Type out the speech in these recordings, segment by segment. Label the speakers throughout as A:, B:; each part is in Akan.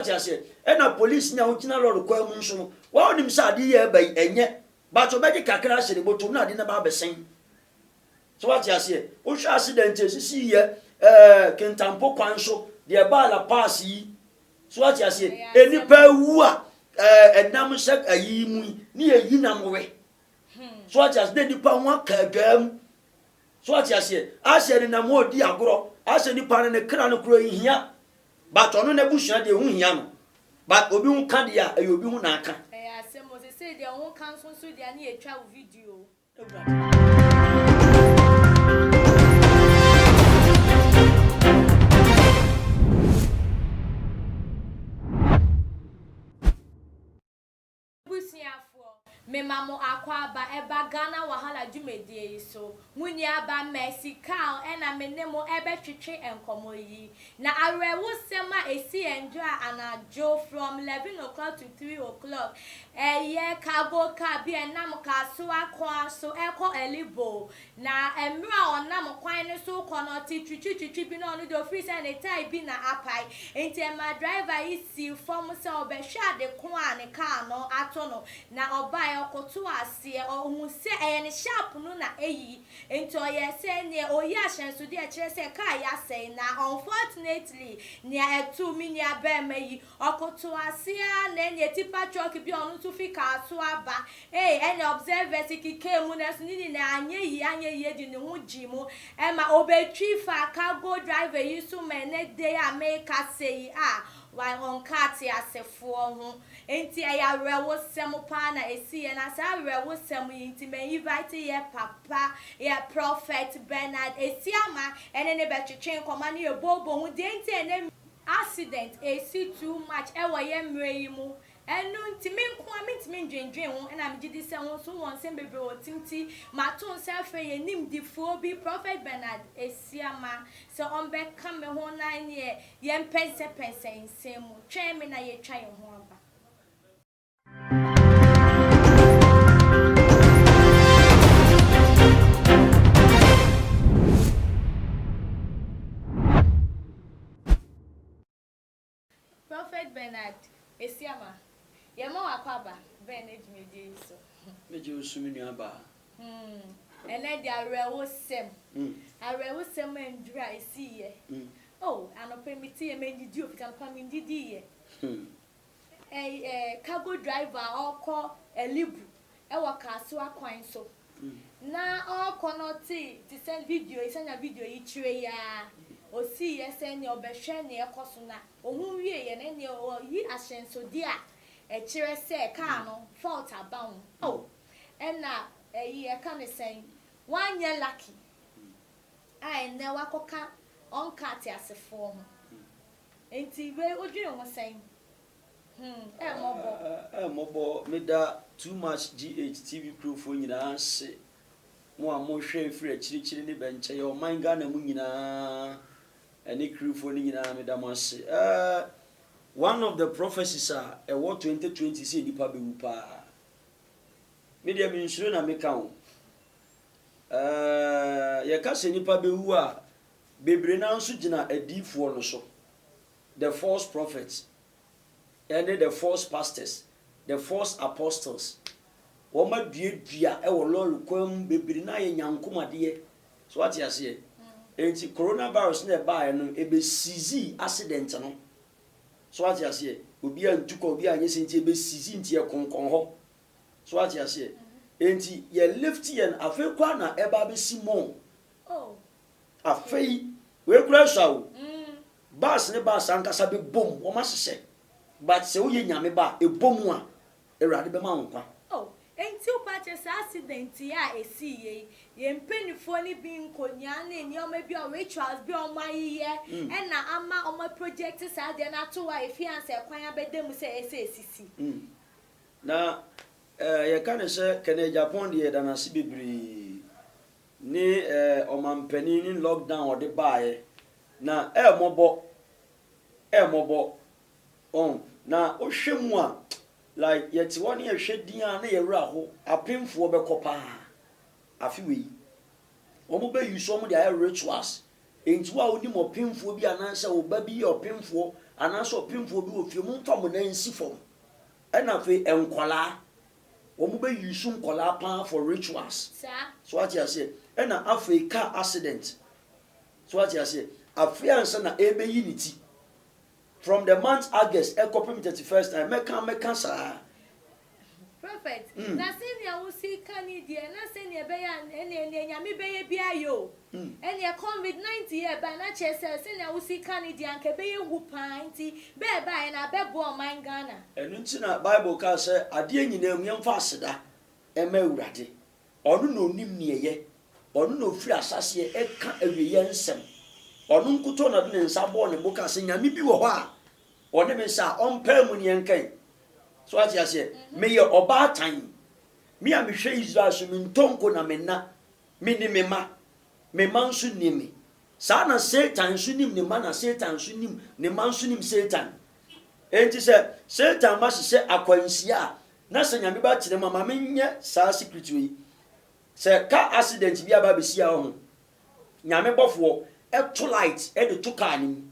A: Wate aseɛ? Ɛna police ni a wogyina lɔre kwan mu nso no, wa wonim sɛ adeɛ yi a ɛba yi ɛnyɛ, but ɔbɛgye kakra ahyɛ ne bɔtɔm na adeɛ no aba abɛsɛn. So wate aseɛ? Wohwɛ accident a ɛsisi yɛ ɛɛ Kintampo kwan so, deɛ ɛbaa La Paz yi, so wate aseɛ? Nnipa awu a ɛɛ ɛnam sɛ ayi mu yi, ne yɛyi nam we. So wate aseɛ? Na nnipa ho aka adwaa mu. So wate aseɛ? Asɛ nenam hɔ redi agorɔ, asɛ nipa no ne kra no koraa nhia. But ɔno n'abusua deɛ ho hia no but obi ho ka deɛ a ɛyɛ obi ho na aka.
B: Ɛyɛ asɛm o, sesei deɛ wo ho ka nso nso deɛ ne yɛtwa wo video. Abusuafoɔ, mema mo akwaaba ɛba Ghana Wahala dwumadie yi so. Mo nuaba Mercy Carl ɛna me ne mo ɛbɛtwetwe nkɔmmɔ yi. Na awerɛhosɛm a ɛsii ɛndra anadwo from 11 o'clock to 3 o'clock, ɛyɛ cargo car bi a ɛnam Kasoa kwan so ɛkɔ Eliboo Na mmerɛ a ɔnam kwan no so rekɔ no, ɔtee twitwitwitwi bi na ɔno deɛ ɔfiri sɛ ne tae bi na apae. Enti ɛmaa driver yi sii fam sɛ ɔrebɛhwɛ ade ko a ne kaa no ato no. Na ɔbaeɛ, ɔkotoo aseɛ, ɔhuu sɛ ɛyɛ ne sharp no na ayi. Enti ɔyɛɛ sɛ ɛnneɛ ɔreyi ahyɛnsodeɛ a ɛkyerɛ sɛ kaa yi asɛe. Na unfortunately, nea ɛtoo me nuabarima yi, ɔkotoo aseɛ ara na ɛnneɛ tipa truck bi a ɔno nso fi kaa so aba Ei ɛne observers kekaa mu nanso ne nyinaa anyɛ yie anyɛ yie de ne ho gyee mu ɛma obetwi faa cargo driver yi so ma ɛnɛ da yi a merekasa yi a why ɔnka ateasefoɔ ho nti ɛyɛ awerɛhosɛm paa na ɛsiiɛ na saa awerɛhosɛm yi nti me invite yɛ papa yɛ prophet Bernard Asiamah ɛne ne bɛtwetwe nkɔmmɔ ne yɛbooboo ho deɛ nti a ɛnɛ accident ɛsi too much ɛwɔ yɛ mmerɛ yi mu Ɛno nti, me nko ara mintumi ndwendwen ho, ɛna megye di sɛ wo nso wowɔ nsɛm bebree wɔ tirim nti, mato nsa afrɛ yɛn nimdefoɔ bi, Prɔfɛt Bernard Asiamah, sɛ ɔmbɛka me ho na ɛneɛ yɛmpɛnsɛpɛnsɛ nsɛm mu. Twɛn me na yɛatwa yɛn ho aba. Prophet Bernard Asiamah, yɛma wo akwaaba bɛn nnɛ dwumadie yi so.
A: Megye wo so me nua baa.
B: Hmm, ɛnɛ deɛ awerɛhosɛm, awerɛhosɛm anduru a ɛsiiɛ. Oh, anɔpa yi meteeɛ, mannidi o, fiti anɔpa mendidiiɛ. Ɛy eh, cargo driver a ɔrekɔ Alibu wɔ Kasoa kwan so. Na ɔrekɔ no ɔtee te sɛ video yi, sɛnea video yi kyerɛ yi ara, osiiɛ sɛ nea ɔbɛhwɛ nea ɛkɔ so na ɔhu wieeɛ no ɛnneɛ ɔyi ahyɛnsodeɛ a ɛkyerɛ sɛ kaa no fault aba ho. Oh, ɛna ɛyi yɛka no sɛn, wanyɛ lucky a ɛnnɛ wakɔka ɔnka ateasefoɔ ho. Nti wei wodwene ho sɛn? Hmm, ɛmmɔbɔ.
A: Ɛmmɔbɔ, meda Too Much GH TV crew foɔ nyinaa ase, mo a mohwɛ firi akyirikyiri ne bɛnkyɛeɛ, ɔman Ghana mu nyinaa, ɛne crew foɔ no nyinaa meda mo ase. Eh, one of the prophecies a ɛwɔ 2020 sɛ nnipa bɛwu paa. Me deɛ mensuro na meka o. Eh, yɛka sɛ nnipa bɛwu a, bebree no ara nso gyina adiyifoɔ no so. The false prophets ɛne the false pastors, the false apostles. Wɔn aduadua wɔ lɔre kwan mu bebree na ayɛ nyankomadeɛ. So wate aseɛ? Enti coronavirus na ɛbaeɛ no, ɛbɛsizi accident no. So wate aseɛ? Obi antu kɔ, obi anyɛ sɛ nti ɛbɛsizi nti ɛkonkɔn hɔ. So wate aseɛ? Enti yɛ lift yɛn afei koraa na ɛba abɛsi more. Afei, wei koraa sua o. Bus ne bus ankasa bɛbom, wɔn ahyehyɛ. But sɛ woyɛ Nyame ba a, ɛbɔ mu a, Awurade bɛma wo nkwa.
B: Oh, enti wo pa kyɛ saa accident yi a ɛsii yɛ yi, yɛn mpaninfoɔ no bi nkonyaa ne nneɛma bi a rituals bi a wɔn ayeyɛ ɛna ama wɔn aproject saa adeɛ no ato hɔ a ɛfiri ansa ɛkwan abɛda mu sɛ ɛsɛ ɛsisi.
A: Na eh, yɛka no sɛ Kenneth Agyapong deɛ yɛda no ase bebree. Ne eh ɔmanpanin ne lockdown ɔde baeɛ na ɛɛmɔbɔ ɛɛmɔbɔ ɔn na wohwɛ mu a like yɛte hɔ ne yɛhwɛ din a na yɛwerɛ aho apemfoɔ bɛkɔ paa afe wei wɔn bɛ use wɔn de ayɛ rituals enti wo a wonim ɔpemfoɔ bi anaasɛ wo ba bi yɛ ɔpemfoɔ. anaasɛ ɔpemfoɔ bi wɔ fie, momfa mo nan nsi fam. Ɛna afei nkwadaa, wɔn bɛ use nkwadaa paa for rituals. So wate aseɛ? Ɛna afei car accident. So wate aseɛ? Afei ansa na ɛbɛyi ne ti. From the month August ɛkɔpem 31st time, mɛka mɛka saa.
B: Prophet, na sɛnea wosi ka ne deɛ, na sɛnea ɛbɛyɛ a ɛnea nea Nyame bɛyɛ bi ayɛ o. Ɛnea COVID-19 yɛ ba na kyerɛ sɛ sɛnea wosi ka ne deɛ, anka ɛbɛyɛ hu paa, nti bɛɛ baeɛ na abɛboa ɔman Ghana.
A: Ɛno nti na Bible kaa sɛ adeɛ nyinaa mu yɛmfa aseda ɛma Awurade. Ɔno na onim nea ɛyɛ. Ɔno na ofiri asaseɛ ɛka awieeɛ nsɛm. Ɔno nkutoo na ɔde ne nsa bɔɔ ne bo kaa sɛ Nyame bi wɔ hɔ a ɔne me nsa a ɔmpaa mu ne yɛnkan. So ate aseɛ? Meyɛ ɔbaatan. Me a mehwɛ Israel so, mentɔ nko na menna. Menni me mma. Me mma nso nni me. Saa na Satan nso nim ne mma na Satan nso nim ne mma nso nim Satan. Enti sɛ Satan mma hyehyɛ akwanhyia a, na sɛ Nyame ba kyerɛ mu a, ma menyɛ saa secret wei. Sɛ car accident bi aba abɛsi a, ɔho, Nyame bɔfoɔ to light de to car no mu.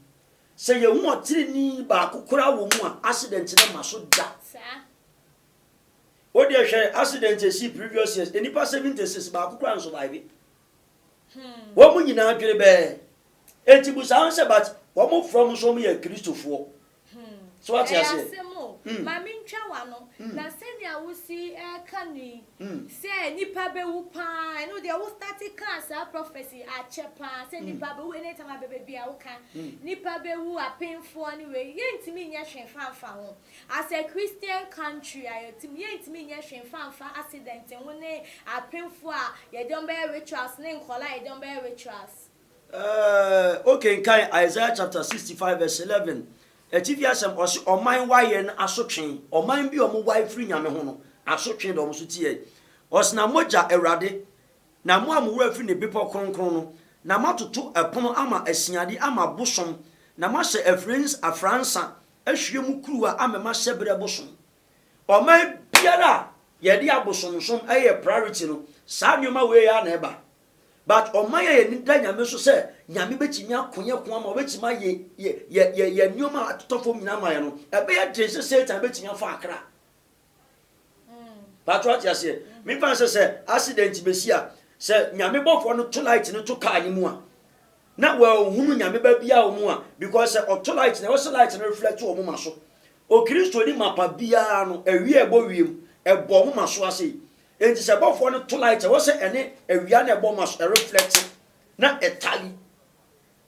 A: Sɛ yɛhu ɔtenenee baako koraa wɔ mu a, accident no mma so da. Wo deɛ hwɛ accident esii previous years, nnipa 76 baako koraa nsurvive. Wɔn nyinaa dwere bɛɛ. Enti busa ho sɛ, but wɔn frɛ wɔn nso wɔn yɛ Kristofoɔ. So wate
B: Ɛyɛ
A: aseɛ?
B: asɛm o. Ma mentwa w'ano. Na sɛnea wosi reka no yi, sɛ nnipa bɛwu paa, ɛno deɛ wo starte kaa saa prophecy akyɛ paa sɛ nnipa bɛwu, anytime a bɛbɛ biara woka, nnipa bɛwu, apemfoɔ ne wei, yɛntumi nyɛ hwee mfa mfa ho. As a Christian country a yɛte mu, yɛntumi nyɛ hwee mfa mfa accident ho ne apemfoɔ a yɛde wɔn bɛyɛ rituals ne nkwadaa a yɛde wɔn bɛyɛ rituals.
A: Ɛɛ, wokenkan Isaiah chapter 65 verse 11, atifi asɛm, ɔse ɔman waeɛ no asotwe, ɔman bi a ɔmo wae firi Nyame ho no, asotwe da ɔmo so tiae. Ɔse na mogya Awurade, na mo a mo werɛ afiri ne bepɔ kronkron no, na moatoto ɛpono ama asiade ama bosom, na moahyɛ afire afra nsa ahwie mo kuruwa amema hyɛberɛ bosom. Ɔman biara a yɛde abosomsom yɛ priority no, saa nneɛma wei ara na ɛba. But ɔman a yɛn ani da Nyame so sɛ Nyame bɛtumi ako yɛn ko ama, ɔbɛtumi ayɛ yɛ yɛ yɛ yɛ nneɛma a atotɔ fam nyinaa ama yɛn no, ɛbɛyɛ den sɛ Satan bɛtumi afa akra. Paatwo ate aseɛ? Memfa sɛ sɛ accident bɛsi a, sɛ Nyame bɔfoɔ no to light no to car no mu a, na wɔahunu Nyame ba biara wɔ mu a, because sɛ ɔto light no, ɛwɔ sɛ light no reflect wɔ moma so. Okristoni mapa biara no, awia a ɛbɔ wiem, ɛbɔ moma so ase. Enti sɛ bɔfoɔ no to light a, ɛwɔ sɛ ɛne awia no a ɛbɔ moma so, ɛreflect na ɛtali.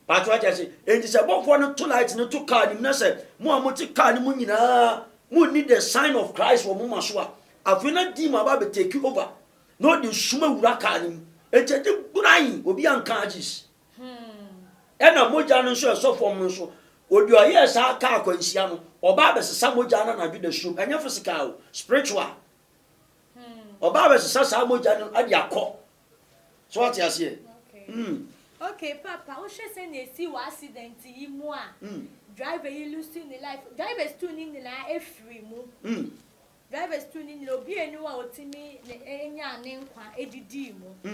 A: Paatwo ate ase? Enti sɛ bɔfoɔ no to light no to car no mu na sɛ mo a mote car no mu nyinaa monni the sign of Christ wɔ moma so a, afei na demon aba abɛ take over na ɔde sum awura car no mu. Enti ɛde guran, obi anka agyees. Ɛna mogya no nso ɛsɔ fam no nso, ɔde ɔyɛɛ saa car akwanhyia no, ɔba abɛsesa mogya no anadwo da sum. Ɛnyɛ physical o, spiritual. Ɔba abɛsesa saa mogya no de akɔ. So wate aseɛ?
B: Okay papa, wohwɛ sɛnea esi wɔ accident yi mu a, driver yi lose ne life, drivers two ne nyinaa efiri mu. Drivers two ne nyinaa, obi eni hɔ a otumi ne nyaa ne nkwa edidii mu.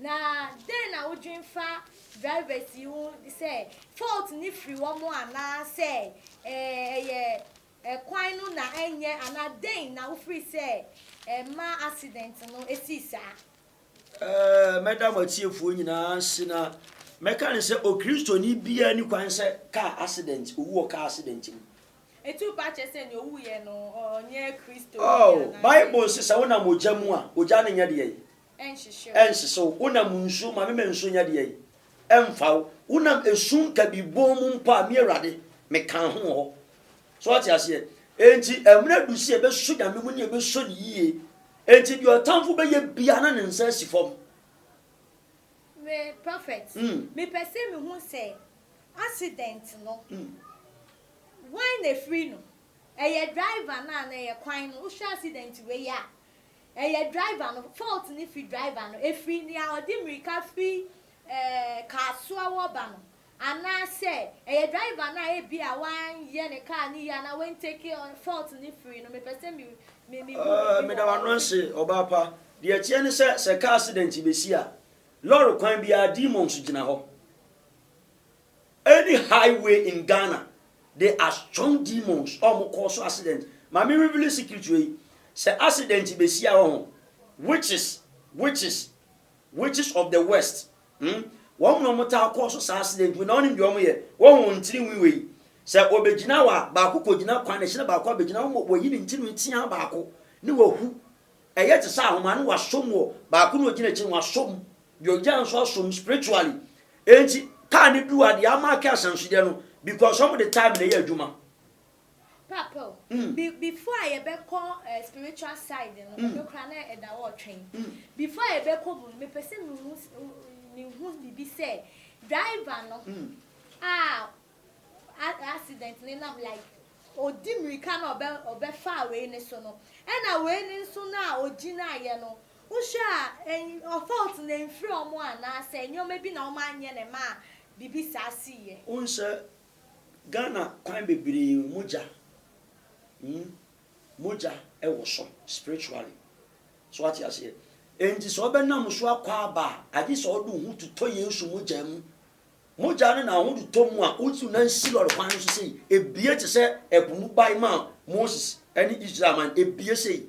B: Na dɛn na wodwen fa drivers yi ho sɛ fault ne firi wɔn anaasɛ ɛyɛ ɛkwan no na ɛnyɛ, anaa dɛn na wofiri sɛ ɛma accident no esii saa?
A: Ɛɛ, mɛda mo atiefoɔ nyinaa ase na mɛka ne sɛ Okristoni biara ni kwan sɛ car accident, owu wɔ car accident mu.
B: Etu pa kyerɛ sɛ nea owuiɛ no ɔnyɛ Kristoni
A: Oh,
B: anaasɛ
A: Bible se sɛ wonam ogya mu a, ogya no nyɛ deɛn?
B: Ɛnhyehye wo.
A: Ɛnhyehye wo. Wonam nsuo mu a, mema nsuo nyɛ deɛn? Ɛmfa wo. Wonam esum kabii bɔn mu mpo a, me Awurade, meka ho wɔ hɔ. So wate aseɛ? Enti mmerɛ adu sɛ yɛbɛsɔ Nyame mu ne yɛbɛsɔ no yie. Enti deɛ ɔtamfo bɛyɛ biara na ne nsa asi fam.
B: Me prophet, mepɛ sɛ mehu sɛ accident no, hwan na ɛfiri no? Ɛyɛ driver no anaa ɛyɛ kwan no? Wohwɛ accident wei a, ɛyɛ driver no, fault no firi driver no, ɛfiri nea ɔde mmirika firi eh, Kasoa hɔ ba no, anaasɛ ɛyɛ driver no a ebia wanyɛ ne car no yie anaa wantake fault no firi no? Mepɛ sɛ me me mehu
A: Eh,
B: biribi
A: meda
B: wɔ hɔ.
A: w'ano ase, ɔbaa pa. Deɛ ɛteɛ ne sɛ, sɛ car accident bɛsi a, lɔre kwan biara demons gyina hɔ. Any highway in Ghana, They are strong demons a wɔn cause accident. Ma me reveal secret wei. Sɛ accident bɛsi a wɔho, witches, witches, witches of the west, wɔn na wɔn taa cause saa accident wei na wɔnim deɛ wɔn yɛ. Wɔn wɔn tiri nwi wei. Sɛ wɔbɛgyina hɔ a, baako kɔgyina kwan n'akyi na baako abɛgyina hɔ, wɔyi ne tiri nwi tea baako ne wahu. Ɛyɛ te sɛ ahoma no wasɔ mu wɔ baako na ɔgyina akyi no wasɔ mu. Deɛ ɔgyina nso asɔ mu spiritually. Enti car no du a deɛ amaake asansodeɛ no because wɔn de time na ɛyɛ adwuma.
B: Papa o, before a yɛbɛkɔ spiritual side no, ɛno koraa na ɛda hɔ retwɛn. Before a yɛbɛkɔ mu no, mepɛ sɛ mehu mehu biribi sɛ driver no a accident no nam like ɔdi mmirika na ɔbɛ ɔbɛfaa wei no so no, ɛna wei no nso no a ɔgyinaeɛ no, wohwɛ a ɛn fault no ɛmfiri wɔn anaasɛ nneɛma bi na wɔanyɛ na ɛmaa biribi saa siiɛ?
A: Wohu sɛ Ghana kwan bebree mogya mogya wɔ so spiritually. So wate aseɛ? Enti sɛ wobɛnam so akɔ aba a, agye sɛ wode wo ho totɔ Yesu mogya mu. Mogya no na wo ho totɔ mu a, wotu wo nan si lɔre kwan no so sei, ebie te sɛ ɛpo mu bae maa Moses ne Israel man, ebie sei.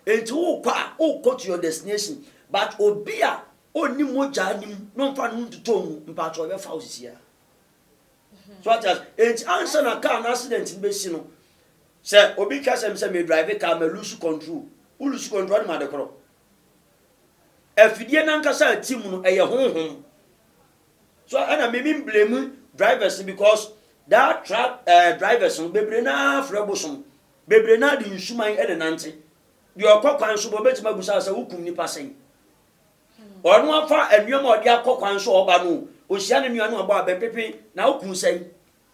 A: Enti wokɔ a, wokɔ to your destination. But obi a ɔnni mogya no mu na ɔmfa ne ho ntotɔ mu, mpakyɛ ɔbɛfa wo sisi a. So ate ase? Enti ansa na car no accident no bɛsi no, sɛ obi ka sɛ sɛ me drive car ma lose control, wo lose control ɔde ma ade korɔ. Afidie no ankasa a ti mu no ɛyɛ honhom. So ɛna me me blame drivers no because that truck drivers no bebree naa frɛ bosom, bebree naa de nsuman ɛna nante. Deɛ ɔkɔ kwan so bɔ obetumi abusa sɛ wokum nipa sɛn. Ɔno afa nneɛma a ɔde akɔ kwan so a ɔba no, ɔhyia ne nua no ɔbɔ abɛn na woku sɛn?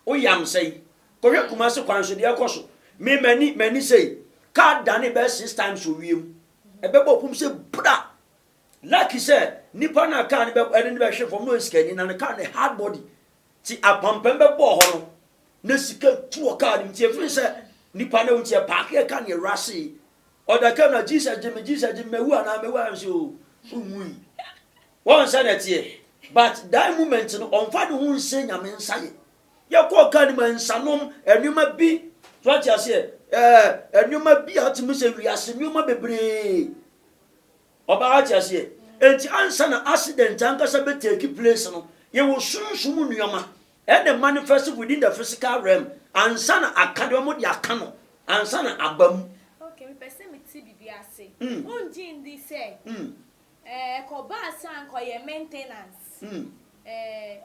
A: Woyam sɛn? Kɔhwɛ Kumasi kwan so deɛ ɛkɔ so. Me m'ani m'ani sei, car dane bɛyɛ six times wɔ wiem. Ɛbɛbɔ pum sɛ bra! Lucky sɛ nipa no a car no bɛ ɛne no bɛhwe fam no ɔyɛ sikani na ne car no hard body. Ti apampam bɛbɔɔ hɔ no na sika tu wɔ car no mu nti ɛfiri sɛ nipa no awu nti yɛpaake car no yɛwura Ɔda kam na Jesus gye me, Jesus gye me, mawu anaa mawu anaa sɛ o, wonwui. Wɔn sɛ na ɛteɛ. But that moment no, ɔmfa ne ho nhyɛ Nyame nsa yɛ. Yɛkɔɔ kaa no mu nsanom, nneɛma bi, so ate aseɛ, ɛɛ nneɛma bi a wotumi sɛ wiase nneɛma bebree. Ɔbaa ate aseɛ. Enti ansa na accident ankasa bɛ take place no, yɛwɔ sunsum nneɛma ɛna manifest within the physical realm ansa na aka deɛ wɔde aka no ansa na aba mu.
B: Okay, mepɛ sɛ mete biribi ase. Wongye ndi sɛ ɛkɔbaa sɛ anka ɔyɛ maintenance,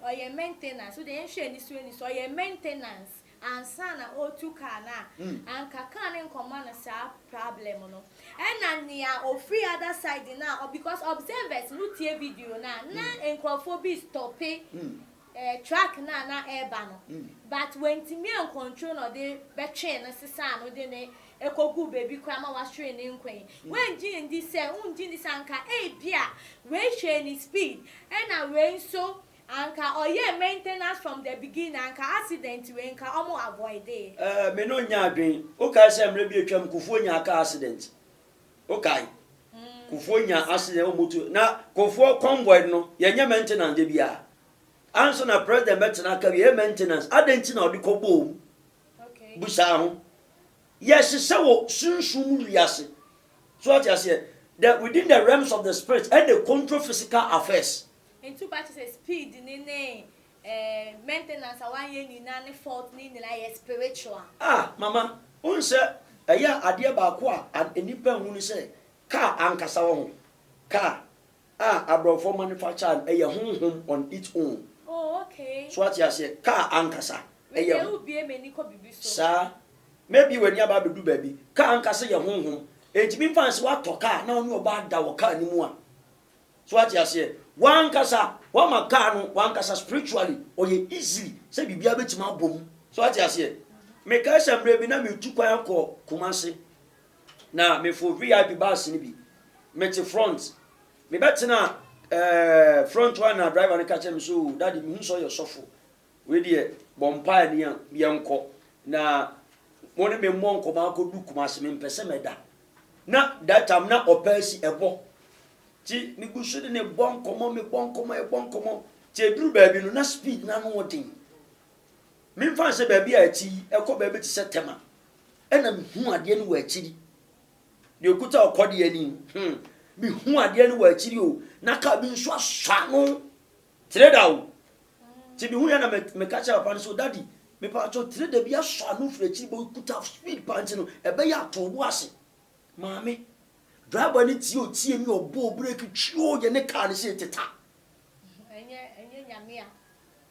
B: ɔyɛ maintenance, wodeɛ yɛnhwɛ ani so ani so, ɔyɛ maintenance ansa na ɔretu car no a, anka car no nkɔma no saa problem no. Ɛna nea ɔfiri other side no a, because observers no tie video no a, na nkurɔfoɔ bi stope truck no a na ɛreba no, but wantumi ancontrol na ɔde bɛtwee no sesaa no de no kɔguu baabi koraa ma wahwere ne nkwa yi. Wongye ndi sɛ, wongye ndi sɛ anka ebia wei hwɛɛ ne speed ɛna wei nso anka ɔyɛɛ maintenance from the beginning anka accident wei nka ɔmo avoidee.
A: Eh, me ne wo nyɛ adwene. Wokae sɛ mmerɛ bi atwam Kufuor nyaa car accident? Wokae? Kufuor nyaa accident wɔ motor, na Kufuor convoy no yɛnyɛ maintenance da biara. Ansa na president bɛtena car mu yɛyɛ maintenance. Adɛn nti na ɔde kɔbɔɔ mu? Busaa ho. Yɛhyehyɛ wɔ sunsum mu wiase. So ate aseɛ? The, within the realms of the spirit ɛna control physical affairs.
B: Nti woba kyerɛ sɛ speed ne ne eh, maintenance a wanyɛ nyinaa ne fault ne nyinaa yɛ spiritual.
A: Ah mama, wohu sɛ ɛyɛ a adeɛ baako a nnipa nhu ne sɛ car ankasa wɔ ho, car a abrɔfoɔ manufacture no ɛyɛ honhom on its own.
B: Oh okay.
A: So wate aseɛ, car ankasa
B: ɛyɛ. Wei deɛ wobue m'ani kɔ biribi so.
A: Saa, maybe w'ani aba abɛdu baabi, car ankasa yɛ honhom, enti memfa no sɛ woatɔ car na wo ne ɔbaa da wɔ car no mu a, So wate aseɛ? W'ankasa, w'ama car no, w'ankasa spiritually, ɔyɛ easily sɛ biribiara bɛtumi abɔ mu. So wate aseɛ? Mekae sɛ mmerɛ bi na meretu kwan akɔ Kumasi, na meforo VIP bus no bi. Mete front. Mebɛtena eh, front hɔ a na driver no ka kyerɛ me sɛ, oh, daddy, mehu sɛ ɔyɛ sɔfo. Wei deɛ, bɔ mpaeɛ ne yɛnkɔ. Na mo ne me mmɔ nkɔmmɔ akɔdu Kumasi, mempɛ sɛ mɛda. Na that time na ɔpɛ asi ɛbɔ. Nti megu so de ne bɔ nkɔmmɔ, mebɔ nkɔmmɔ, yɛbɔ nkɔmmɔ. Nti ɛduru baabi no, na speed no ano ɔden. Memfa no sɛ baabi a ɛte yi ɛkɔ baabi te sɛ Tema, ɛna mehu adeɛ no wɔ akyiri. Deɛ ɔkuta ɔkɔdeɛ ani, mehu adeɛ no wɔ akyiri o, na kaa bi nso asɔ ano. Trader o. Nti mehu yɛ na meka kyerɛ papa no sɛ, Daddy, mepatwɔ trader bi asɔ ano firi akyiri bɔ kuta speed paa nti no, ɛbɛyɛ ato bo ase. Maame, driver no tie otie mi ɔbɔɔ breki twio yɛ ne kaa no sɛ teta.
B: Ɛnyɛ Nyame a.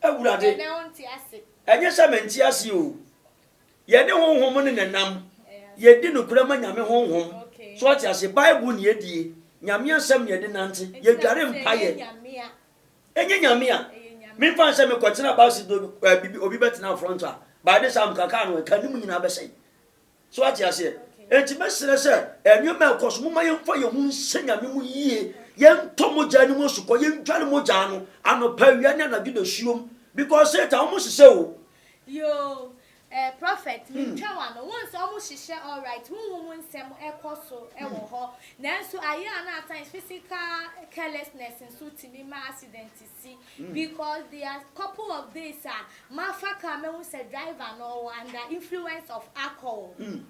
A: Awurade, ɛnyɛ sɛ mente ase o. Yɛne honhom no na ɛnam. Yɛdi nokorɛ ma Nyame honhom. So wate ase? Bible ne yɛdie. Nyame asɛm ne yɛde nante. Yɛdware mpaeɛ. Ɛnyɛ Nyame a. Memfa no sɛ mekɔtena bus do eh, obi bɛtena front a, by this time ka kaa no ɛka ne mu nyinaa bɛsɛe. So wate aseɛ? Enti mɛsrɛ sɛ nneɛma a ɛkɔ so, momma yɛmfa yɛn ho nhyɛ Nyame mu yie, yɛntɔ mogya no mu asukɔ, yɛndware mogya no anɔpa, awia ne anadwo dasuom, because Satan wɔn hyehyɛ o.
B: Yoo eh prophet me ntwa w'ano wohu sɛ ɔmo hyehyɛ alright honhom mu nsɛm ɛkɔ so ɛwɔ hɔ nanso ayɛ a na at times physical carelessness nso tumi ma accident si because there are couple of days a mafa car mahu sɛ driver no ɔwɔ under influence of alcohol nti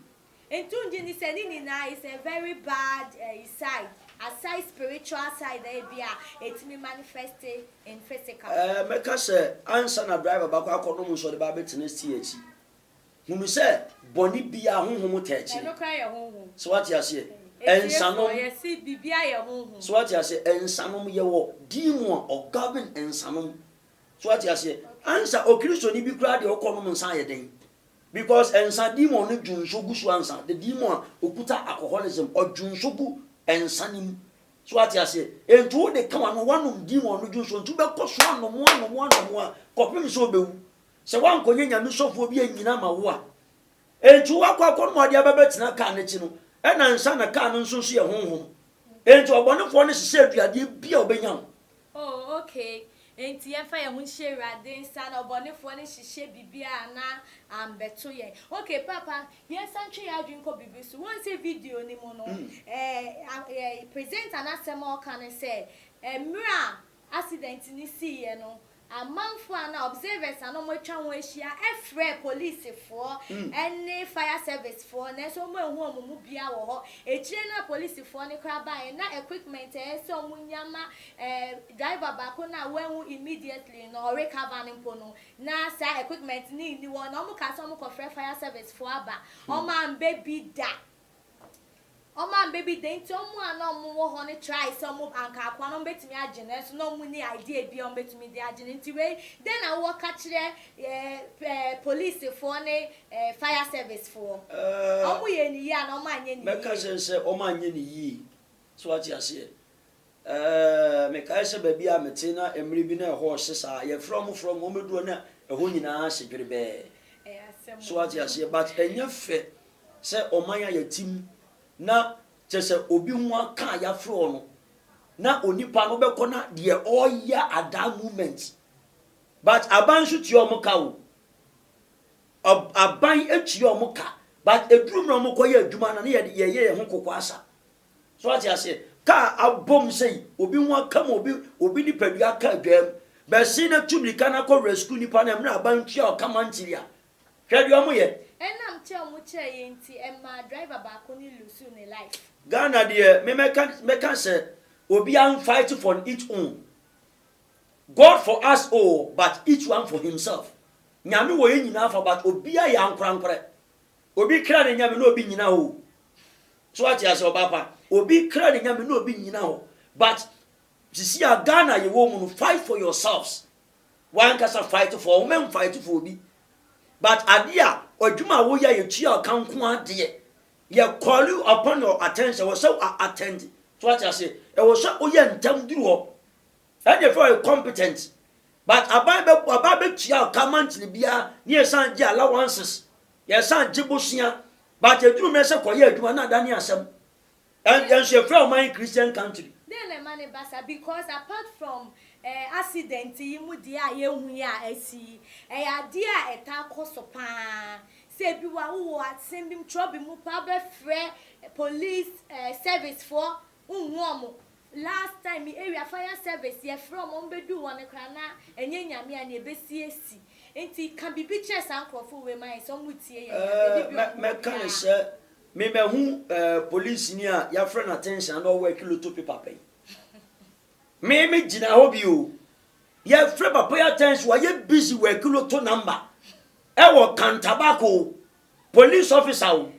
B: wongye nni sɛ ne nyinaa is a very bad eh, side aside spiritual side a ebi a ɛtumi manifest in physical.
A: Ɛɛ, mɛka sɛ ansa na driver bakɔ akɔnom nso ɔde ba abɛtena steer akyi. Hunu sɛ bɔne biara honhom taa akyire.
B: Ɛno koraa yɛ honhom.
A: So wate aseɛ? Nsanom.
B: Atiefoɔ, yɛse biribiara yɛ honhom.
A: So wate aseɛ? Nsanom, yɛwɔ demon a ɔgovern nsanom. So wate aseɛ? Ansa Okristoni bi koraa deɛ ɔkɔnom nsa ayɛ dɛn? Because nsa demon no dwo nso gu so ansa. The demon a okuta alcoholism, ɔdwo nso gu nsa no mu. So wate aseɛ? Enti wode ka w'ano, woanom demon no dwo nso, nti wobɛkɔ so anom, anom, anom a kɔpem sɛ wobɛwu. Sɛ woankɔnyɛ Nyame sɔfoɔ bi annyina ama wo a, enti woakɔ akɔnom adeɛ aba bɛtena kaa no akyi no, ɛna nsa na kaa no nso nso yɛ honhom. Enti ɔbɔnefoɔ no hyehyɛ aduadeɛ bi a ɔbɛnya wo.
B: Oh okay, enti yɛmfa yɛn ho nhyɛ Awurade nsa na ɔbɔnefoɔ no nhyehyɛ biribiara na ambɛto yɛn. Okay papa, yɛnsan ntwe yɛn adwene nkɔ biribi so. Wohu sɛ video no mu no, eh, presenter no asɛm a ɔka ne sɛ, mmerɛ a accident no siiɛ no, Amanfoɔ a na observers a na wɔatwa ho ahyia frɛɛ polisifoɔ ne fire service foɔ nanso wɔanhu wɔn mu biara wɔ hɔ. Akyire no a polisifoɔ no koraa baeɛ na equipment a ɛsɛ sɛ wɔnya ma driver baako no a wanwu immediately no ɔrecover no mpo no na saa equipment no nni hɔ na wɔkaa sɛ wɔkɔfrɛ fire service foɔ aba wɔammɛ bi da. Wɔn ammɛ bi da nti wɔn a na wɔn wɔ hɔ no try sɛ wɔn anka akoa no wɔn bɛtumi agye no nanso na wɔn nni idea bi a wɔn bɛtumi de agye no nti wei dɛn na wowɔ ka kyerɛ ɛɛ policefoɔ ne ɛɛ fire service foɔ wɔn yɛ ne yie anaa wɔn anyɛ ne
A: Mɛka
B: yie?
A: sɛ sɛ wɔn anyɛ ne yie so wate aseɛ ɛɛ mekae sɛ baabi a mete na mmere bi na ɛhɔ ɔhye saa yɛfrɛ wɔn frɛ wɔn wɔn bɛduru hɔ na ɛhɔ nyinaa hye dwerebɛɛ
B: Ɛyɛ asɛm
A: so
B: o.
A: wate aseɛ but ɛnyɛ fɛ Sɛ ɔman a yɛte mu na kyerɛ sɛ obi ho aka a yɛafrɛ wo no na onipa no bɛkɔ na deɛ ɔreyɛ at that moment but aban nso tua wɔn ka o aban tua wɔn ka but eduru mmerɛ wɔn kɔyɛ adwuma no ne yɛde yɛyɛ yɛn ho koko asa so ate aseɛ kaa abom sɛ obi ho aka mu obi obi nipadua aka adwam bɛsen na tu mirika na akɔ rescue nipa na mmerɛ aban tua ɔka mantiri a Hwɛ deɛ ɔmo yɛ.
B: Ɛnam kyɛ a ɔmo kyɛɛ yɛ nti ɛmaa driver baako no loosuu ne life.
A: Ghana deɛ me mɛka mɛka sɛ obiara nfight for each own God for us all but each one for himself Nyame wɔ yɛn nyinaa fa but obiara yɛ ankorankorɛ obi kra ne Nyame na obi nyina hɔ o so wate ase ɔba pa obi kra ne Nyame na obi nyina hɔ but sisi a Ghana yɛwɔ mu no fight for yourselves Wankasa fight for wo mɛn fight for obi but adeɛ a adwuma a woyɛ a yɛtua wo ka nko ara deɛ yɛ call you upon your attention ɛwɔ sɛ wo attend so wate aseɛ ɛwɔ sɛ woyɛ ntɛm duru hɔ ɛne ɛfɛ ɔyɛ competent but aban bɛ aban bɛtua wo ka monthly biara ne yɛsan gye allowances yɛsan gye bosea but ɛduru mmerɛ sɛ kɔyɛ adwuma na adane asɛm Yɛn nso yɛfrɛ ɔman yi Christian country.
B: Dɛn na ɛma no ba saa? Because apart from eh, accident yi mu deɛ a yɛhu yi a asi yi, ɛyɛ adeɛ a ɛtaa kɔ so pa ara. Sɛ ebi wɔ a wowɔ asɛm bi mu, trouble mu paa, wobɛfrɛ police eh, service foɔ, wonhu wɔn. Last time me area fire service yɛfrɛ wɔn, wɔn bɛduu hɔ no koraa na ɛnyɛ Nyame a nea ɛbɛsi asi. Nti ka biribi kyerɛ saa nkorɔfoɔ wei ma yɛn sɛ wɔn tie yɛn a, baabi
A: Ɛɛ
B: biara a wɔn wɔ
A: mɛka ne
B: biara.
A: sɛ me mahu ɛɛ polisini a yɛafrɛ no attention na ɔwɔ akiloto paper pɛn. Me me gyina hɔ bi o. Yɛfrɛ papa yi attention wayɛ busy wɔ akiloto number ɛwɔ Kantabako police officer o.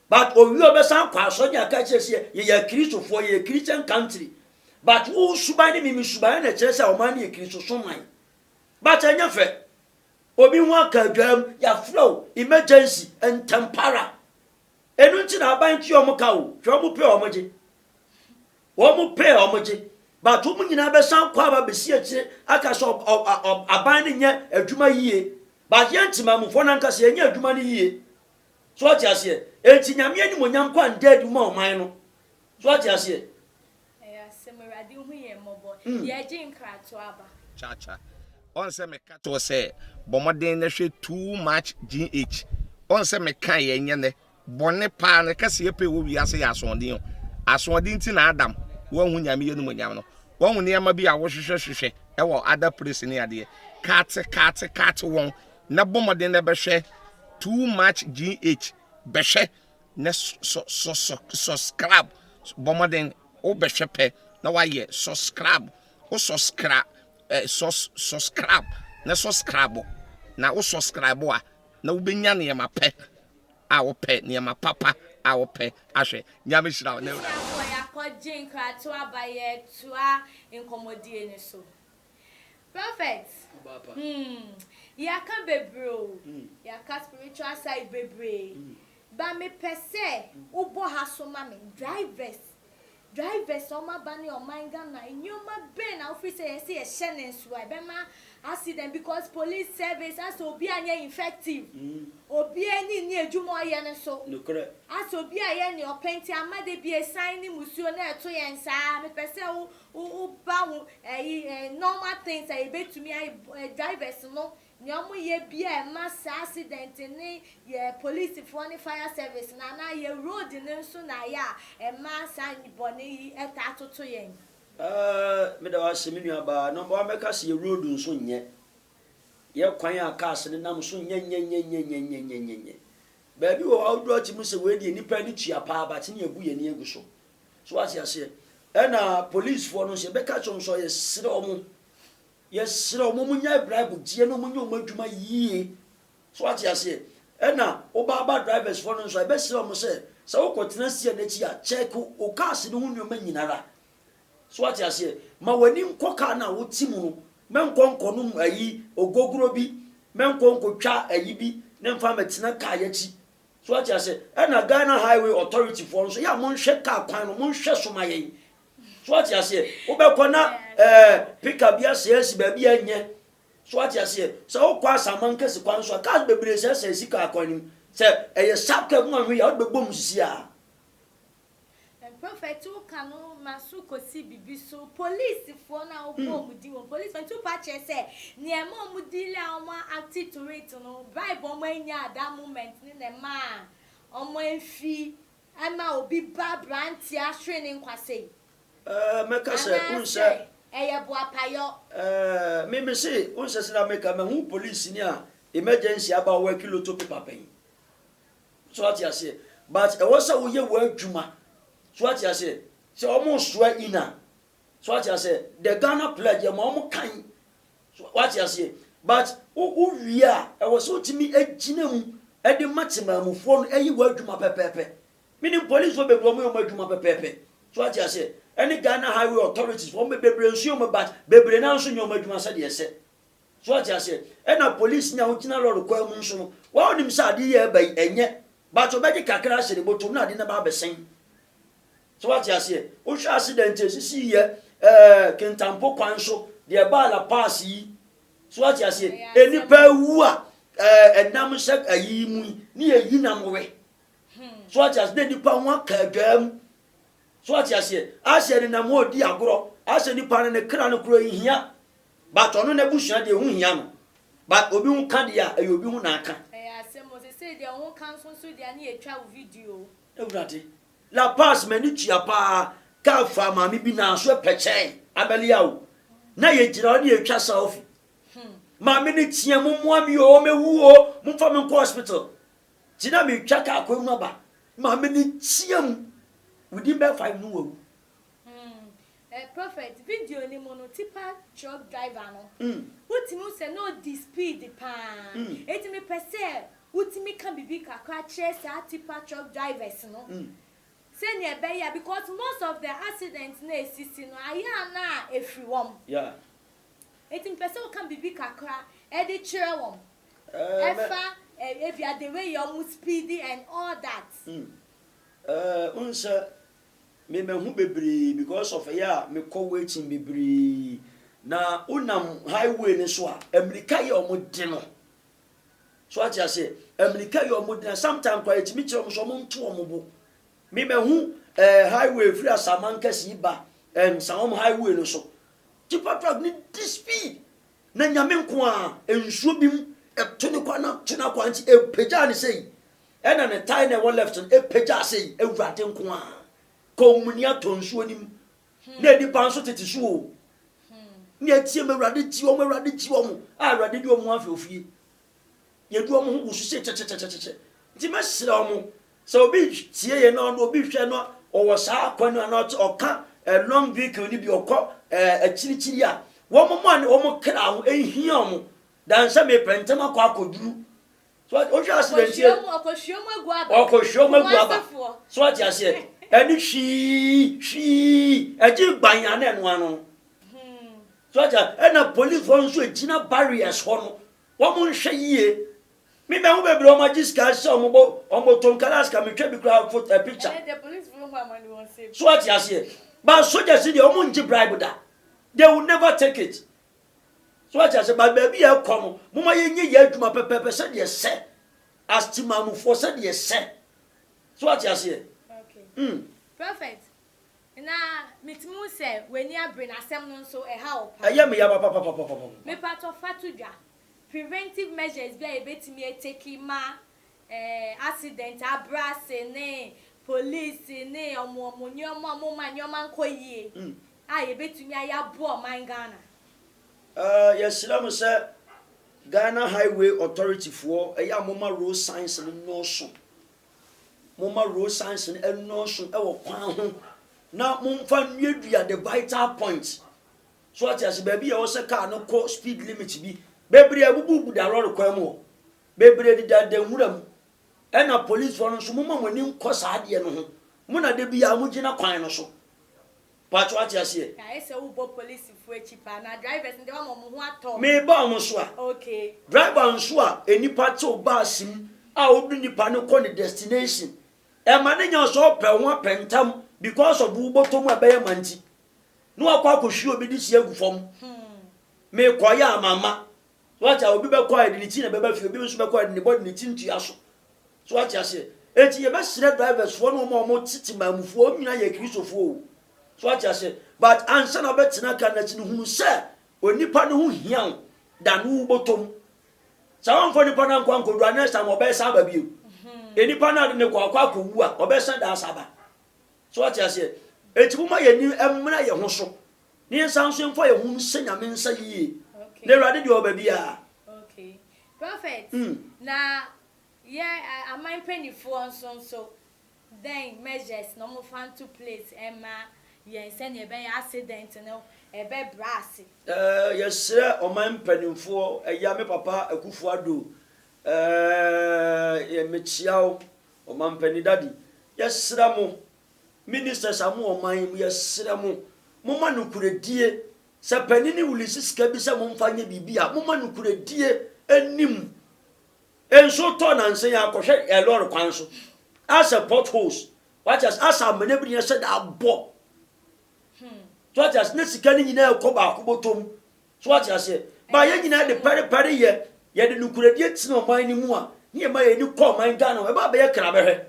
A: But owie ɔbɛsan akɔ asɔre ne aka kyerɛ sɛ yɛyɛ akristofoɔ yɛyɛ Christian country. But wo suban ne me me suban na ɛkyerɛ sɛ ɔman no yɛ Kristosom man. But ɛnyɛ fɛ. Obi ho aka adwaa mu, yɛafrɛ wo emergency ntɛmpara. Ɛno nti na aban tua wɔn ka o. Hwɛ wɔn pay a wɔgye. Wɔn pay a wɔgye. But wɔn nyinaa bɛsan kɔ aba bɛsi akyire aka sɛ aban no nyɛ adwuma yie. But yɛn temamufoɔ no ankasa yɛnyɛ adwuma no yie. So wate aseɛ? Enti Nyame animuonyam kɔ anda adi ma ɔman no. So wate aseɛ?
B: Ɛyɛ asɛm, Awurade hu yɛn mmɔbɔ. Yɛregye nkratoɔ aba.
C: Cha cha. Ɔn sɛ me ka kyerɛ wo sɛ bɔ mmɔden na hwɛ too much GH. Ɔn sɛ me ka yɛ nyɛ nɛ. Bɔne paa no kɛseyɛ pɛ ɛwɔ wiase yɛ asoɔden o. Asoɔden nti na Adam wanhu Nyame animuonyam no. Wahu nneɛma bi a wo hwehwɛ hwehwɛ ɛwɔ other place ne adeɛ. Kate kate kate wɔn na bɔ mmɔden na bɛhwɛ too much GH. Bɛhwɛ na sɔ sɔ sɔ subscribe bɔ mmɔden wo bɛhwɛ pɛ na wayɛ subscribe wo subscribe eh, sus subscribe na subscribe na wo subscribe a na wobɛnya nneɛma pɛ a wopɛ nneɛma papa a wopɛ ahwɛ nyame hyira wo na
B: Abusuafoɔ yɛakɔgye nkratoɔ aba yɛretoa nkɔmmɔdie no so. Prophet, hmm, yɛaka bebree o, yɛaka spiritual side bebree, but mepɛ sɛ wobɔ ha so ma me, drivers, drivers a wɔaba ne ɔman Ghana, nneɛma bɛn na wofiri sɛ yɛsɛ yɛhyɛ ne nso a ɛbɛma accident because police service asɛ obi anyɛ effective, obi ani nni adwuma a ɔyɛ no so, asɛ obi ayɛ nea ɔpɛ nti ama da bi esan ne musuo na ɛto yɛn saa, mepɛ sɛ wo Wo wo ba wo ɛyi ɛ normal things a yɛbɛtumi ayɛ ɛ drivers no nea wɔn yɛ bi a ɛma saa accident ne yɛ polisifoɔ ne fire service no anaa yɛ road no nso na ayɛ a ɛma saa bɔne yi ɛtaa toto yɛn.
A: Ɛɛ meda wo ase me nua baa. Number one mɛka sɛ yɛ road nso nyɛ. Yɛ kwan a cars no nam so nyɛ nyɛ nyɛ nyɛ nyɛ nyɛ nyɛ nyɛ nyɛ. Baabi wɔ hɔ a woduru ate mu sɛ wei deɛ nnipa ani tua paa but ne yɛbu yɛn ani agu so. So wate aseɛ? Ɛna policefoɔ no nso yɛbɛka kyerɛ wɔn sɛ yɛsrɛ wɔn, yɛsrɛ wɔn wɔn nyae bribe gyeɛ na wɔn nyɛ wɔn adwuma yie. So wate aseɛ? Ɛna woba aba drivers foɔ no nso a yɛbɛsrɛ wɔn sɛ sɛ wokɔtena sia n'akyi a check wo cars no ho nneɛma nyinara. So wate aseɛ? Ma w'ani nkɔ car no a wote mu no, mɛnkɔ nkɔnom ayi ogogoro bi, mɛnkɔ nkɔtwa ayi bi ne mfa mɛtena car akyi. So wate ase? Ɛna Ghana Highway Authority foɔ nso, yɛ a monhwɛ kaa kwan no, monhwɛ so ma yɛn. So wate aseɛ? Wobɛkɔ na ɛɛ pickup bi asɛe asi baabi a ɛnyɛ. So wate aseɛ? Sɛ wokɔ Asaman kɛse kwan so a, cars bebree sɛesɛe si kaa kwan no mu. Sɛ ɛyɛ sharp curve mu anhwɛ yie a, wode bɛbɔ mu sisi a.
B: Prophet wo ka no ma so kosi bibi so police foɔ no a wo bɔ ɔmo din wɔ police foɔ nti wo pa kyerɛ sɛ nea ɛma ɔmo deal a ɔmo acte to it no bribe ɔmo anya at that moment no na ɛma ɔmo anfi ɛma obi ba abranteɛ ahwere ne nkwa sei
A: Ɛɛ mɛka sɛ
B: anaa
A: wohu
B: sɛ
A: sɛ.
B: ɛyɛ boapayɔ.
A: Ɛɛ me me se wohu sɛ sɛdeɛ meka mahu police ni a emergency aba a ɔwɔ akiloto paper pɛn. So wate aseɛ? But ɛwɔ sɛ woyɛ w'adwuma. So wate aseɛ? Sɛ wɔn soa in a, so wate aseɛ? The Ghana pledge yɛ ma wɔn kan. So wate aseɛ? But wo wo wie a, ɛwɔ sɛ wotumi gyina mu ɛde ma temaamufoɔ no ɛyɛ w'adwuma pɛpɛɛpɛ. Menim policefoɔ bebree wɔn yɛ wɔn adwuma pɛpɛɛpɛ. So wate aseɛ? Ɛne Ghana Highway Authorities wɔn bebree nso yɛ wɔn but bebree naa nso nyɛ wɔn adwuma sɛdeɛ ɛsɛ. So wate aseɛ? Ɛna polisini a wogyina lɔre kwan mu nso no, wa wonim sɛ adeɛ yi a ɛreba yi, ɛnyɛ. But ɔbɛgye kakra ahyɛ ne bɔtɔm na adeɛ no aba abɛsɛn. So wate aseɛ? Wohwɛ accident a ɛsisiiɛ ɛɛ Kintampo kwan so, deɛ ɛbaa La Paz yi. So wate aseɛ? Nnipa awu a ɛɛ ɛnam sɛ ayi mu yi, ne yɛyi nam we. So wate aseɛ? Na nnipa ho aka adwaa mu. So wate aseɛ? Asɛ nenam hɔ redi agorɔ. Asɛ nipa no ne kra no koraa nhia. But ɔno n'abusua deɛ ɛho hia no but obi ho ka deɛ a ɛyɛ obi ho na aka.
B: Ɛyɛ asɛm o sesei deɛ wo ho ka nso nso deɛ ne yɛtwa wo video.
A: Awurade. La Paz m'ani tua paa car faa maame bi nan so ɛpɛkyɛn abɛlea o na yɛgyina hɔ ne yɛtwa selfie. Maame no tea, mommoa me oo, mɛwu oo, momfa me nkɔ hospital. Nti na metwa kaa kwan mu aba. Maame no tea mu, within bɛyɛ 5 no wawu.
B: Hmm eh prophet video no mu no tipa truck driver no wotumi hu sɛ na odi speed paa enti mepɛ sɛ wotumi ka biribi kakra kyerɛ saa tipa truck drivers no sɛnea ɛbɛyɛ a because most of the accident no a esisi no ayɛ a na efiri wɔn enti mepɛ sɛ woka biribi kakra de kyerɛ wɔn ɛfa ebia the way a wɔn speed and all that.
A: Eh, wohu sɛ Me mahu bebree because of ɛyɛ a me kɔ waiting bebree na wo nam highway no so a amirika yɛ ɔmo de no so ate aseɛ amirika yɛ ɔmo de na sometimes kora yɛtumi kyerɛ ɔmo so ɔmo nto ɔmo bo me mahu eh, highway firi asaman kɛse ba eh, nsawam highway no so tipa truck ne di speed na nyame nko a nsuo bi mu ɛto ne kwan na to no akwan nti ɛpagyaa ne sɛ yi Ɛna ne tae na ɛwɔ left no ɛpagyaa sei, Awurade nko ara, kɔ muni atɔ nsuo no mu, na nnipa nso tete so o, ne ɛteam Awurade gye wɔn, Awurade gye wɔn, a Awurade de wɔn afi ofie, yɛdu wɔn ho wusu sei kyɛkyɛkyɛkyɛkyɛ, nti mɛsrɛ wɔn, sɛ obi tie yɛn na ɔno obi hwɛ no ɔwɔ saa akwan no anaa ɔka eh, long vehicle no bi ɔkɔ eh, akyirikyiri a, wɔn mo a wɔn kra ho ɛhia wɔn, dan sɛ mepɛ ntɛm akɔ akɔduru. So ate wohwɛ accident yɛ.
B: Ɔkɔhwie mu agu aba.
A: Ɔkɔhwie mu agu aba. So ate aseɛ. Ɛne hwii hwii ɛgye gban a na ɛno ano. So ate ɛna policefoɔ nso egyina barriers hɔ no wɔn nhwɛ yie. Mi mɛ ho bebree wɔn agye sika sɛ wɔn bɔ wɔn bɔ tom kala sika mi twɛ bi kura fo ɛ picture. So ate aseɛ. But soldiers deɛ wɔn ngye bribe da. They will never take it. So wate ase? But baabi a ɛkɔ no, momma yɛnyɛ yɛn adwuma pɛpɛɛpɛ sɛdeɛ ɛsɛ, as Timamufoɔ, sɛdeɛ ɛsɛ. So wate aseɛ?
B: Okay.
A: Mm.
B: Prophet, na metumi hu sɛ w'ani abere na asɛm no nso ɛha wo paa.
A: Ɛyɛ me ya papapapapapa.
B: Mepatɔ fa to dwa, preventive measures bi a yɛbɛtumi ateki ma eh, accident abrɛ ase ne police ne ɔmo ɔmo nneɛma a ɔmo ma nneɛma nkɔ yie a yɛbɛtumi ayɛ aboa ɔman Ghana.
A: Eh, yɛsrɛ mo sɛ Ghana Highway Authority foɔ, ɛyɛ a momma road signs no nnɔɔso. Momma road signs no nnɔɔso wɔ kwan ho na momfa nnuadua the vital points. So ate ase, baabi a ɛwɔ sɛ car no kɔ speed limit bi, bebree abububu da lɔre kwan mu hɔ. Bebree dedada nwura mu. Ɛna policefoɔ no nso momma mo ani nkɔ saa adeɛ no ho. Mo na da biara mogyina kwan no so. Paatwo wate aseɛ?
B: Ayɛ sɛ wobɔ polisifoɔ akyi paa na drivers no deɛ woama wɔn ho atɔ wɔn.
A: Meba wɔn so a.
B: Okay.
A: Driver nso a nnipa te wo bus mu a wode nipa no kɔ ne destination. Ɛma no nya sɛ ɔpɛ wo ho apɛ ntam because of wo bɔtɔ mu a ɛbɛyɛ ma nti. Na wakɔ akɔhwie obi de si agu fam. Mekɔyɛ a mamma. So wate a obi bɛkɔ a yɛde ne ti na ɛbɛba fie, obi nso bɛkɔ a yɛde ne bɔde ne ti ntua so. So wate aseɛ? Enti yɛbɛsrɛ drivers foɔ ne wɔn a wɔte temaamufoɔ, wɔn nyinaa yɛ Kristofoɔ o. So wate aseɛ? But ansa na wobɛtena car no akyi no, hunu sɛ onipa no ho hia wo than wo bɔtɔ mu. Sɛ woamfa nipa no ankɔ ankɔduru a, next time ɔbɛsan aba bio. Nipa no ade ne kɔ akɔ akɔwu a, ɔbɛsan da asa aba. So wate aseɛ? Enti momma yɛn ani mmra yɛn ho so, na yɛnsan nso mfa yɛn ho nhyɛ Nyame nsa yie. Na Awurade deɛ ɔwɔ baabiara.
B: Okay. Prophet,
A: Mm.
B: na yɛ aman mpanimfoɔ nso nso dɛn measures na wɔfa nto place ɛma yɛn sɛnea ɛbɛyɛ accident no ɛbɛbrɛ ase?
A: Eh, yɛsrɛ ɔman mpanimfoɔ, ɛya me papa Akufo Addo, eh, mekyia wo, Ɔmanpanin Daddy, yɛsrɛ mo, ministers a mowɔ ɔman yi mu, yɛsrɛ mo, momma nokorɛdie, sɛ panin no release sika bi sɛ momfa nyɛ biribi a, momma nokorɛdie nni mu. Nsuo tɔ nansa yi a, kɔhwɛ ɛ lɔre kwan so, asɛ potholes, wate ase, asɛ amena bi na yɛhyɛ da abɔ. So wate ase, na sika no nyinaa ɛkɔ baako bɔtɔ mu. So wate aseɛ? Ba yɛn nyinaa de pɛrepɛre yɛ, yɛde nokorɛdie tena ɔman no mu a, ne yɛma yɛn ani kɔ ɔman Ghana ho, ɛba abɛyɛ krabɛhwɛ.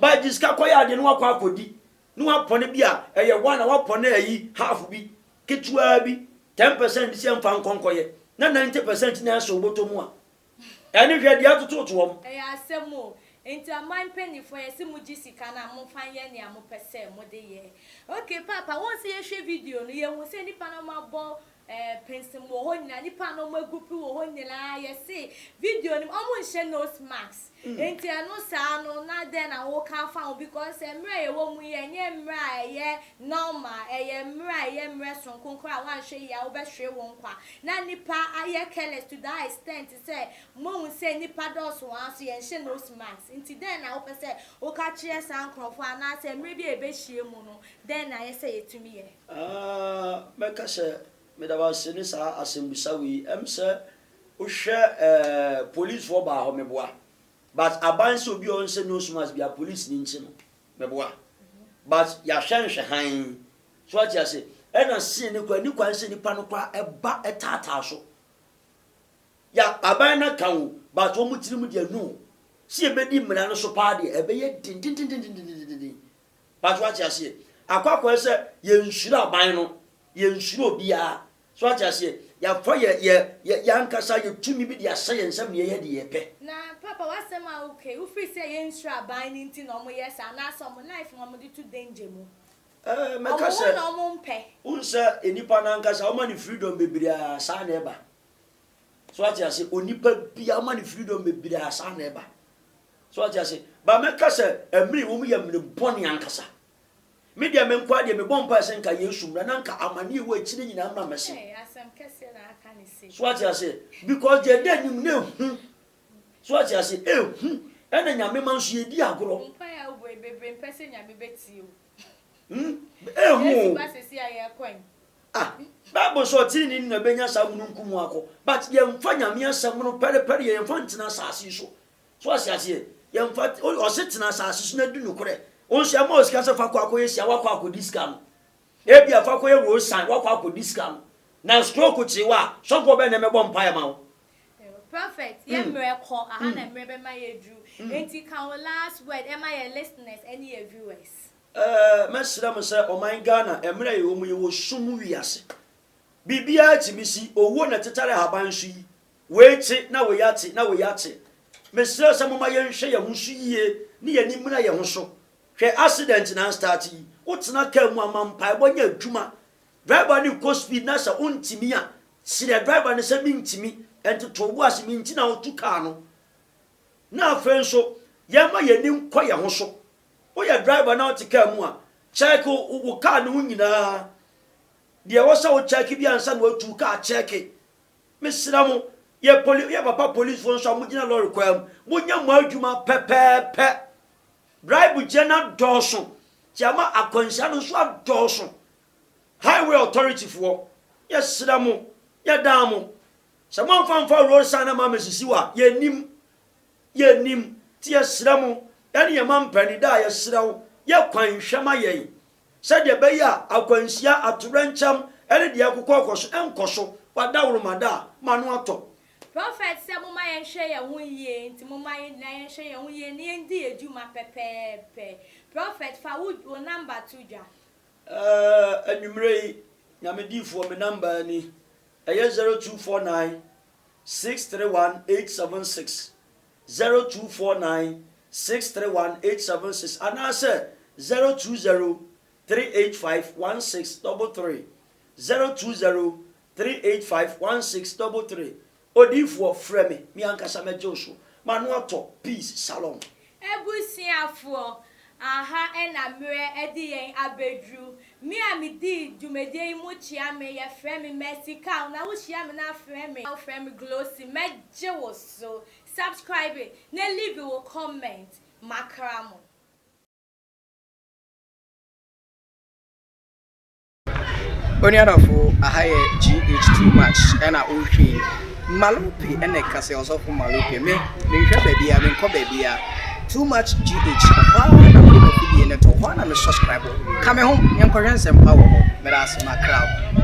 A: Ba gye sika kɔyɛ adeɛ na wakɔ akɔdi, na wapɔne bi a ɛyɛ one a wapɔne ayi half bi, ketewaa bi, 10% bi sɛ mfa nkɔ nkɔyɛ, na 90% na ɛsɛ wobɔtɔ mu a, ɛne hwɛ deɛ atototo wɔn.
B: Ɛyɛ asɛm o. Nti aman mpaninfoɔ yɛse mo gye sika no a momfa nyɛ nea mopɛ sɛ mode yɛ. Okay paapa wohu sɛ yɛhwɛ video no yɛhu sɛ nipa no wɔabɔ. Eh pensim wɔ hɔ nyinaa nipa a na ɔmo agupi wɔ hɔ nyinaa yɛse video no mu ɔmo nhyɛ nose mask nti ɛno saa no na dɛn na woka afa ho because mmerɛ a yɛwɔ mu yi ɛnyɛ mmerɛ a ɛyɛ normal ɛyɛ mmerɛ a ɛyɛ mmerɛ soronko koraa a woanhwɛ yie a wobɛhwere wo nkwa na nipa ayɛ careless to that extent sɛ moahu sɛ nipa dɔɔso wɔn ara so yɛnhyɛ nose mask nti dɛn na wopɛ sɛ woka kyerɛ saa nkorɔfoɔ anaasɛ mmerɛ bi a yɛbɛhyia mu no dɛn na ɛyɛ sɛ yɛtumi yɛ.
A: Aah mɛka sɛ meda wo ase ne saa asɛmbusa wei. Ɛm sɛ wohwɛ eh police foɔ baa hɔ meboa but aban sɛ obi a ɔnhyɛ nose mask bia police ni nkye no meboa but yɛahwɛ nhwɛ hann so wate ase ɛna scene no koraa ni kwan sɛ nipa no koraa ɛba ɛtaataa so ya aban no aka o but wɔn tirim deɛ no sɛ yɛbɛdi mmara no so paa deɛ ɛbɛyɛ dendendendendendenden. Pakyɛ wate aseɛ? Akɔ akɔyɛ sɛ yɛnsuro aban no, yɛnsuro obiara. So wate aseɛ? Yɛafa yɛ yɛ yɛ yɛn ankasa yɛ tumi bi de ahyɛ yɛn nsam na yɛyɛ deɛ yɛpɛ.
B: Na papa w'asɛm a woka yi, wofiri sɛ yɛnsuro aban no nti na wɔyɛ saa anaasɛ wɔn life na wɔde to danger mu?
A: Ɛɛ
B: Wɔn
A: mɛka
B: ho
A: sɛ,
B: na wɔmpɛ.
A: wohu sɛ nnipa no ankasa woma no freedom bebree a saa na ɛba. So wate aseɛ? Onipa biara woma no freedom bebree a saa na ɛba. So wate ase? Ba mɛka sɛ mmere wɔn yɛ mmere bɔne ankasa. Me deɛ me nkoa deɛ mebɔ mpae sɛ nka Yesu mmra na nka amane ɛwɔ akyire nyinaa mmra mmɛse.
B: Hey, asɛm kɛseɛ na aka ne sei.
A: So wate ase? Because deɛ ɛda anim no ehu. So wate ase? Ehu. Ɛna Nyame ma nso yɛdi agorɔ.
B: Mpae a wobɔ yi bebree mpɛ sɛ Nyame bɛtie o.
A: Hmm? Ehu
B: Yesu
A: o.
B: ba sɛsi a yɛkɔ yi.
A: Ah, Bible sɛ ɔteneneeni na ɛbɛnya saa mununkum mu akɔ. But yɛmfa Nyame asɛm no pɛrepɛre yɛ yɛmfa ntena asase yi so. So wate aseɛ? Yɛmfa, ɔse tena asase so na di nokorɛ. Wo nso yɛama wo sika sɛ fa kɔ akɔyɛ sia, woakɔ akɔdi sika no. Ebia fa kɔyɛ road sign, woakɔ akɔdi sika no. Na stroke kye wo a, sɔfoɔ bɛn na ɛmɛbɔ mpaeɛ ma wo?
B: Prophet, yɛ mmerɛ kɔ, aha na mmerɛ bɛma yɛaduru. Enti ka wo last word ɛma yɛ listeners ɛne yɛ viewers.
A: Ɛɛ, mɛsrɛ mo sɛ ɔman Ghana, mmerɛ a yɛwɔ mu yi, yɛwɔ sum mu wiase. Biribiara tumi si, owuo na ɛtetare ahaban so yi. Wei te na wei ate na wei ate. Mesrɛ sɛ momma yɛnhwɛ yɛn ho so yie ne yɛn ani mmra yɛn ho so. Hwɛ accident na astart yi, wotena car mu a ma mpaebɔ nyɛ adwuma. Driver no rekɔ speed na sɛ wontumi a, kyerɛ driver no sɛ mentumi, ɛnti to wo bo ase, me nti na wotu car no. Na afei nso yɛmma yɛn ani nkɔ yɛn ho so. Woyɛ driver na wote car mu a, check wo car no ho nyinaa. Deɛ ɛwɔ sɛ wo check bi ansa na watu car check. Mesrɛ mo, yɛ poli yɛ papa policefoɔ nso a mogyina lɔre kwan mu, monyɛ mo adwuma pɛpɛɛpɛ. Bribe gyeɛ no adɔɔso, nti ama akwanhyia no nso adɔɔso. Highway authority foɔ, yɛsrɛ mo, yɛdaa mo, sɛ moamfa amfa road sign amma ammɛsisi hɔ a, yɛnnim, yɛnnim. Nti yɛsrɛ mo, ɛne yɛn mampanin daa yɛsrɛ wo, yɛ kwan hwɛ ma yɛn. Sɛdeɛ ɛbɛyɛ a akwanhyia, atoyerɛnkyɛm ne deɛ ɛkokɔ kɔ so nkɔ so. W'adaworoma da a, ma ano atɔ.
B: Prophet sɛ momma yɛnhwɛ yɛn ho yie nti momma yɛn nyinaa yɛnhwɛ yɛn ho yie na yɛndi yɛn dwuma pɛpɛɛpɛ. Prophet fa wo wo number to dwa.
A: Ɛɛ anwummerɛ yi, Nyame diifoɔ me number ni, ɛyɛ 0249 631 876. 0249 631 876 anaasɛ 020 385 1633, 020 385 1633. Odiyifoɔ, frɛ me, me ankasa mɛgye wo so. M'ano atɔ. Peace. Shalom.
B: Abusuafoɔ, aha na mmerɛ de yɛn abɛduru. Me a medii dwumadie yi mu kyea me, yɛfrɛ me Mercy Cow, na wohyia me na afrɛ me, wofrɛ me Glossy, mɛgye wo so. Subscribe na leave wo comment, makra mo.
D: Onua dɔfo, aha yɛ GH too much ɛna wohwɛ yi. Malope ɛna ɛka sɛ ɔsɔfo Malope me menhwɛ baabiara menkɔ baabiara. Too much GH ɛhɔ ara na mede m'afidie no to hɔ ara na me subscribe. Ka me ho yɛnkɔhwɛ nsɛmpa wɔ hɔ. Meda ase makra wo.